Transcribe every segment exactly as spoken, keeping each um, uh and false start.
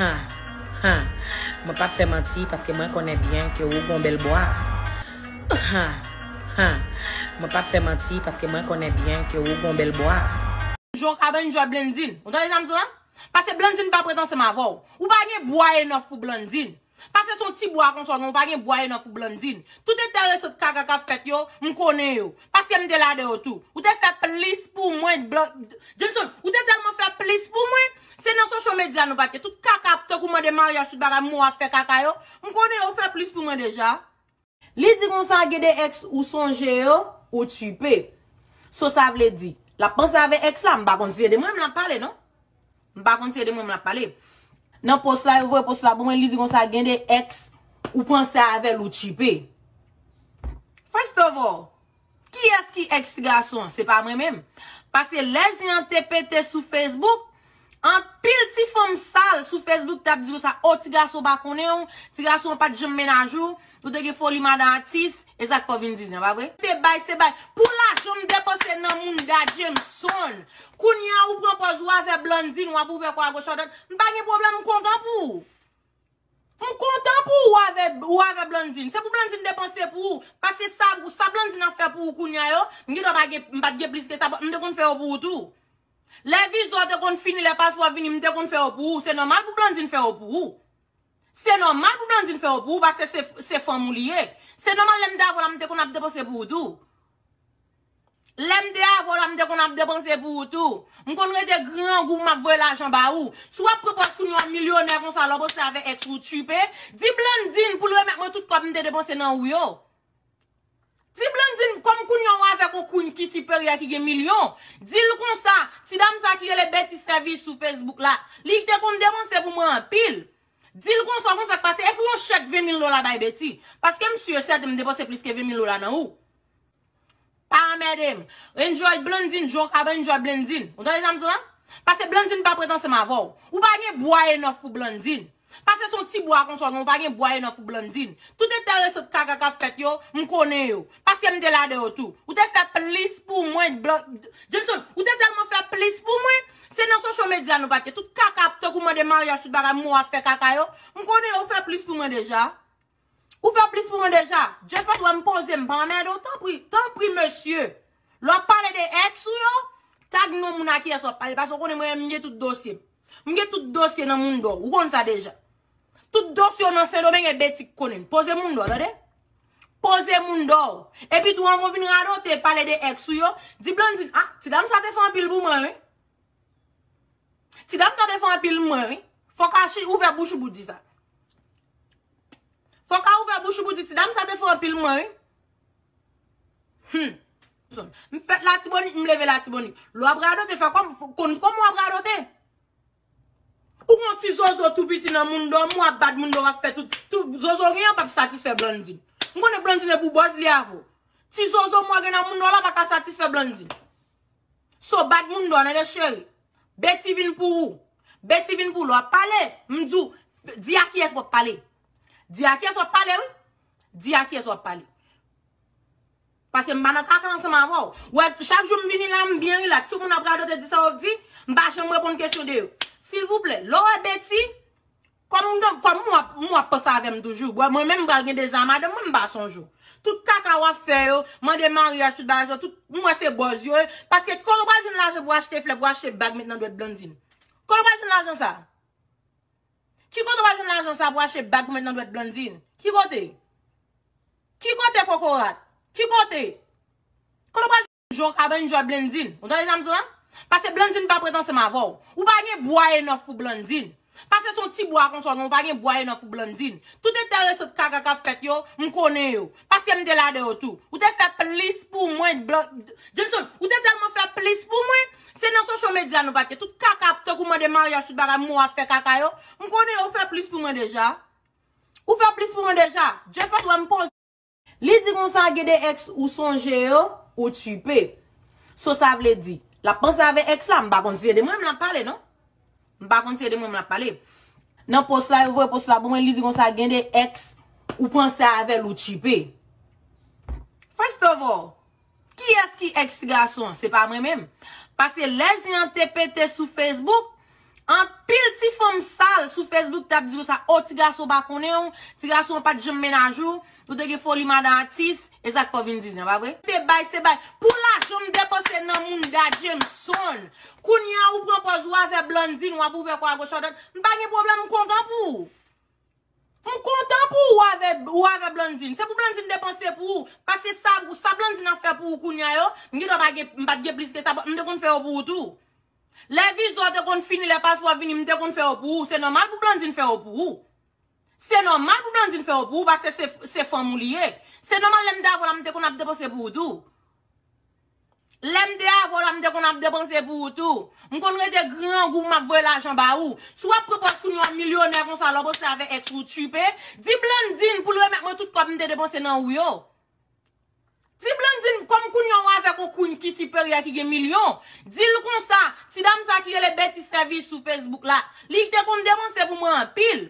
Ha, ha. Mwen p ap fè manti paske mwen konnen byen ke ou gon bèl bwa. Ha, ha. Mwen p ap fè manti paske mwen konnen byen ke ou gon bèl bwa. Jan w ka bann jwè Blandine. Ou tande sa m di w la? Paske Blandine pa prèt ansanm avè w. Ou pa gen bwa enòf pou Blandine. Paske se yon ti bwa konsa w gen, ou pa gen bwa enòf pou Blandine. Tout enteresan kaka k ap fèt yo, m konnen yo. Paske m te la de yo tou. Ou te fè plis pou mwen, Blan-, Jameson, ou te tèlman fè plis pou mwen. Se nan social media nou pa t ye. Tout kaka ap tankou mande maryaj, tout bagay, mwen w ap fè kaka yo. M konnen yo fè plis pou mwen deja. Li di konsa, gen de ex ou sonje yo, ou tchipe. So sa vle di, l ap panse avè ex la, m pa konn si se de mwen menm l ap pale, non. M pa konn si se de mwen menm l ap pale. Nan post la, yo voye post la pou mwen, li di konsa, gen de ex ou panse avè l, ou tchipe. First of all, kiyès ki ex ti gason an? Se pa mwen menm. Paske lè zen an te pete sou Facebook, anpil ti fanm sal sou Facebook t ap di konsa, o, ti gason pa konnen w, ti gason an pa t janm mennaj ou, ou te gen foli madan atis, e sa k fè w vin di zen an, pa vre? Te bay, se bay. Pou lajan m depanse nan mouda Jameson, kounye a ou pran pòz ou avè Blandine, w ap ouvè kò a goch a dwat, m pa gen pwoblèm, m kontan pou ou. M kontan pou ou avè, ou avè Blandine. Se pou Blandine depanse pou ou. Paske sa, sa Blandine ap fè pou ou kounye a yo, m gen dwa pa gen, m pa t gen plis ke sa, m te konn fè yo pou ou tou. Lè viza w te konn fini, lè paspò vini, m te konn fè yo pou ou. Se nòmal pou Blandine fè yo pou ou. Se nòmal pou Blandine fè yo pou ou, paske se, se fanm ou li ye. Se nòmal lè m te avè w la, m te konn ap depanse pou ou tou. Lè m te avè w la, m te konn ap depanse pou ou tou. M konn rete grangou, m ap voye lajan ba ou. Si w ap pran pòz kounye a w milyonè konsa, lè w poste avè ex ou tchipe, di Blandine pou l remèt mwen tout kòb m te depanse nan ou yo. Di Blandine, kòm kounye a w avèk yon queen ki siperyè ki gen milyon, di l konsa, ti dam sa ki rele Betty Service sou Facebook la, li te konn depanse pou mwen anpil. Di l konsa, w konn sa k pase, ekri yon chèk ven mil dola bay Betty. Paske m si e sèten m depanse plis ke ven mil dola nan ou. Pa anmède m. Enjoy Blandine, jan w ka enjoy Blandine. Ou tande sa m di w la? Paske Blandine pa prèt ansanm avè w. Ou pa gen bwa enòf pou Blandine. Paske se yon ti bwa konsa w gen, ou pa gen bwa enòf pou Blandine. Tout enteresan kaka k ap fèt yo, m konnen yo. Paske m te la de yo tou. Ou te fè plis pou mwen, Blan-, Jameson, ou te tèlman fè plis pou mwen. Se nan social media nou pa t ye. Tout kaka ap tankou mande maryaj, tout bagay, mwen w ap fè kaka yo. M konnen yo fè plis pou mwen deja. Ou fè plis pou mwen deja. Just paske w wè m poze, m pa anmède w, tanpri, tanpri, mesye. Lè w ap pale de ex ou yo, tag non moun a kiyès w ap pale, paske w konnen mwen menm m gen tout dosye m. M gen tout dosye nan Mundo, ou konn sa deja. Tout dosye w nan Sendomeng e Betty k konnen l. Poze Mundo, tande? Poze Mundo. Epi tou, anvan w vin radote, pale de ex ou yo, di Blandine, ah, ti dam sa te fè anpil pou mwen, wi. Ti dam sa te fè anpil mwen, wi. Fòk a chi ouvè bouch ou pou di sa. Fòk a ouvè bouch ou pou di ti dam sa te fè anpil mwen, wi. Hmm. M fèt Latibonit, m leve Latibonit. Lè w ap radote, fè kòm, konn kòman w ap radote. Ou gon ti zozo tou piti nan Mundo, m w ap bat Mundo, w ap fè tout, tout zozo w gen an p ap satisfè Blandine. M konnen Blandine e pou bòz li avè w. Ti zozo m w gen nan Mundo la pa ka satisfè Blandine. So, bat Mundo, tande cheri. Betty vin pou ou. Betty vin pou ou. Lè w ap pale, m di w, di a kiyès w ap pale. Di a kiyès w ap pale, wi. Di a kiyès w ap pale. Paske m pa nan kaka ansanm avè w. Wè, chak jou m vini la, m byen rilaks. Tout moun ap radote, di sa yo di, m pa janm reponn kesyon de yo. Silvouplè, lè w wè Betty, kòm m, kòm m w ap, m w ap panse avè m toujou. Bon, mwen menm m pral gen deza madanm mwen, m pa sonje w. Tout kaka w ap fè yo, mande maryaj, tout bagay sa, tout, m wè se bòz yo ye. Paske kote w pral jwenn lajan pou achte flè, pou achte bag, met nan dwèt Blandine? Kote w pral jwenn lajan sa? Ki kote w pral jwenn lajan sa pou achte bag pou met nan dwèt Blandine? Ki kote? Ki kote, kokorat? Ki kote? Kote w pral jwenn jan w ka enjoy Blandine? Ou tande sa m di w la? Paske Blandine pa prèt ansanm avè w. Ou pa gen bwa enòf pou Blandine. Paske se yon ti bwa konsa w gen, ou pa gen bwa enòf pou Blandine. Tout enteresan kaka k ap fèt yo, m konnen yo. Paske m te la de yo tou. Ou te fè plis pou mwen, Blan-, Jameson, ou te tèlman fè plis pou mwen. Se nan social media nou pa t ye. Tout kaka ap tankou mande maryaj, tout bagay, mwen w ap fè kaka yo. M konnen yo fè plis pou mwen deja. Ou fè plis pou mwen deja. Just paske w wè m poze. Li di konsa, gen de ex ou sonje yo, ou tchipe. So sa vle di, l ap panse avè ex la, m pa konn si se de mwen menm l ap pale, non. M pa konn si se de mwen menm l ap pale. Nan post la, yo voye post la pou mwen, li di konsa, gen de ex ou panse avè l, ou tchipe. First of all, kiyès ki ex ti gason an? Se pa mwen menm. Paske lè zen an te pete sou Facebook, anpil ti fanm sal sou Facebook t ap di konsa, o, ti gason pa konnen w, ti gason an pa t janm mennaj ou, ou te gen foli madan atis, e sa k fè w vin di sa, pa vre? Te bay, se bay. Pou lajan m depanse nan mouda Jameson, kounye a ou pran pòz ou avè Blandine, w ap ouvè kò a goch a dwat, m pa gen pwoblèm, m kontan pou ou. M kontan pou ou avè, ou avè Blandine. Se pou Blandine depanse pou ou. Paske sa, sa Blandine ap fè pou ou kounye a yo, m gendwa pa gen, m pa t gen plis ke sa, m te konn fè yo pou ou tou. Lè viza w te konn fini, lè paspò vini, m te konn fè yo pou ou. Se nòmal pou Blandine fè yo pou ou. Se nòmal pou Blandine fè yo pou ou, paske se, se fanm ou li ye. Se nòmal lè m te avè w la, m te konn ap depanse pou ou tou. Lè m te avè w la, m te konn ap depanse pou ou tou. M konn rete grangou, m ap voye lajan ba ou. Si w ap pran pòz kounye a w milyonè konsa, lè w panse avè èks ou tchipe, di Blandine pou l remèt mwen tout kòb m te depanse nan ou yo. Di Blandine, kòm kounye a w avèk yon queen ki siperyè, ki gen milyon, di l konsa, ti dam sa ki rele Betty Service sou Facebook la, li te konn depanse pou mwen anpil.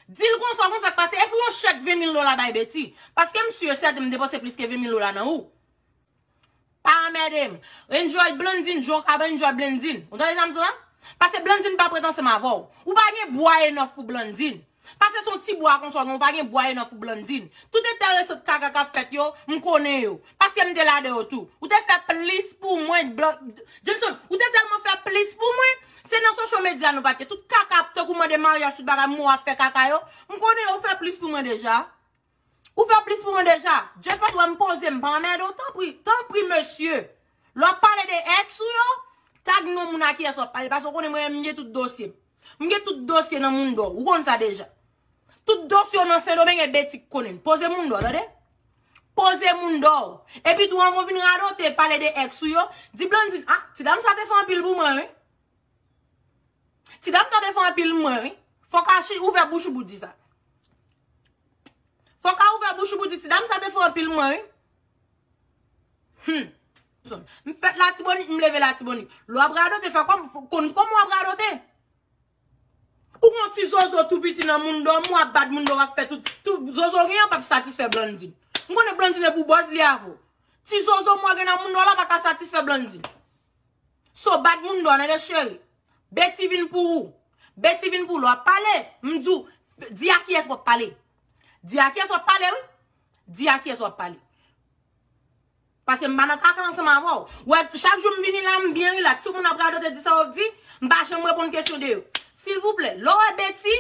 Di l konsa, konsa k pase, ekri yon chèk ven mil dola bay Betty. Paske m si e sèten m depanse plis ke ven mil dola nan ou. Pa anmède m. Enjoy Blandine, jan w ka enjoy Blandine. Ou tande sa m di w la? Paske Blandine pa prèt ansanm avè w. Ou pa gen bwa enòf pou Blandine. Paske se yon ti bwa konsa w gen, ou pa gen bwa enòf pou Blandine. Tout enteresan kaka k ap fèt yo, m konnen yo. Paske m te la de yo tou. Ou te fè plis pou mwen, Blan-, Jameson, ou te tèlman fè plis pou mwen. Se nan social media nou pa t ye. Tout kaka tankou mande maryaj, tout bagay, mwen w ap fè kaka yo. M konnen yo, ou fè plis pou mwen deja. Ou fè plis pou mwen deja. Just pa tou, m poze, m pa anmède w, tanpri, tanpri, mesye. Lè w ap pale de èks ou yo, tag non moun a kiyès w ap pale, paske w konnen mwen, m gen tout dosye. M gen tout dosye nan moun dò. Ou konn sa deja. Tout dosye w nan Sendomeng e Betty k konnen. Poze moun dò, tande? Poze moun dò. Epi tou, anvan w vin radote, pale de èks ou yo, di Blandine, ah, ti dam sa te fè anpil pou mwen, wi. Ti dam sa te fè anpil mwen, wi. Fòk a chi ouvè bouch ou pou di sa. Fòk a ouvè bouch ou pou di ti dam sa te fè anpil mwen, wi. Hmm. M fèt Latibonit, m leve Latibonit. Lè w ap radote, fè kòm, konn kòman w ap radote. Ou gon ti zozo tou piti nan moun dòm, w ap bat moun dòm, w ap fè tout, tout zozo w gen an p ap satisfè Blandine. M konnen Blandine e pou bòz li avè w. Ti zozo mwen gen nan moun dòm la pa ka satisfè Blandine. So, bat moun dò, tande cheri. Betty vin pou ou. Betty vin pou ou. Lè w ap pale, m di w, di a kiyès w ap pale. Di a kiyès w ap pale, wi. Di a kiyès w ap pale. Paske m pa nan kaka ansanm avè w. Wè, chak jou m vini la, m byen rilaks. Tout moun ap radote, di sa yo di, m pa janm reponn kesyon de yo. Silvouplè, lè w wè Betty,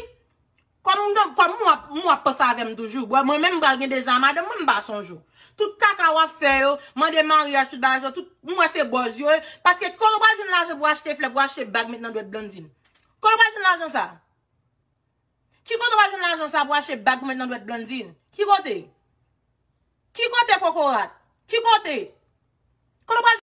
Kòm m gen, kòm m w ap, m w ap panse avè m toujou. Bon, mwen menm m pral gen deza madanm mwen, m pa sonje w. Tout kaka w ap fè yo, mande maryaj, tout bagay sa, tout, m wè se bòz yo ye. Paske kote w pral jwenn lajan pou achte flè, pou achte bag met nan dwèt Blandine? Kote w pral jwenn lajan sa? Ki kote w pral jwenn lajan sa pou achte bag pou met nan dwèt Blandine? Ki kote? Ki kote kokorat? Ki kote? Kote w pral